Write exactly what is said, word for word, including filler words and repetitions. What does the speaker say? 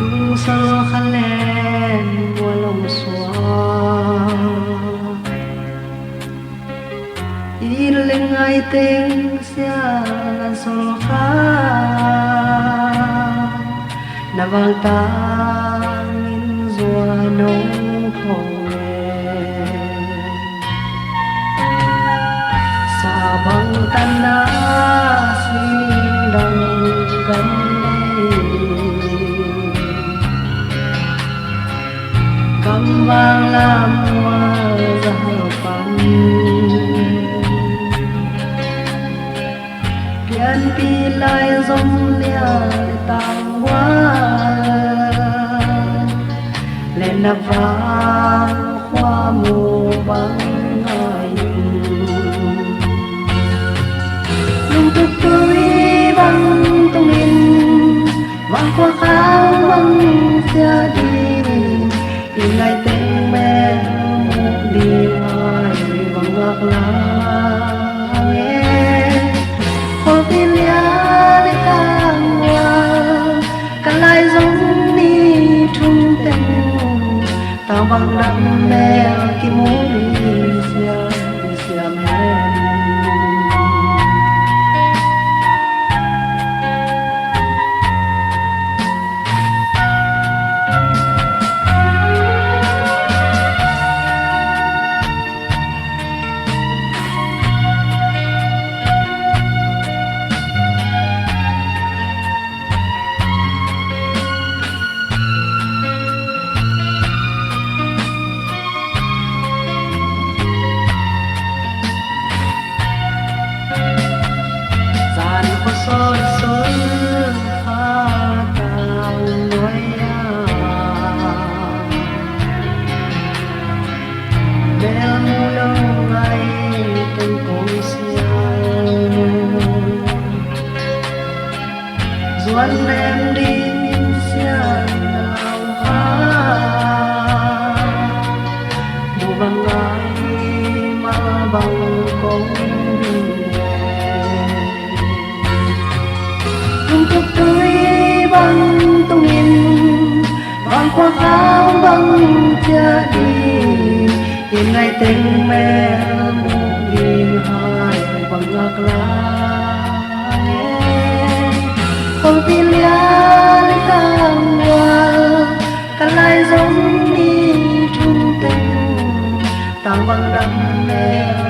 Sol kha leng mual hong suak, it leng ngai teng sial an sol kha. Na vang tangin zuan hong phawk leng, sa bang tan na sing dang gam nei, gam vang lam mual zahal pan. Pianpih lai zong lian le tanggual, le na vang khua mu bang ngai in. Lungtup tui bang tungin, vang khua khang bang ciah ding, i ngai teng mel muh ding hai bang ngak lai e. Khuapi lian le tanggual, ka lai zong ni thum teng, tang bang dang mel kimu ding siam siam hen. Zan khua sol sol kha tang nuai a, bel mu lo ngai teng kong sial. Zuan nem ding sian lau ha, mu bang ngai ma bang kong ding. Lungtup tui bang tungin, vang khua khang bang ciah ding, i ngai teng mel muh ding hai bang ngak lai e. Khuapi lian le tanggual, ka lai zong ni thum teng, tang bang dang mel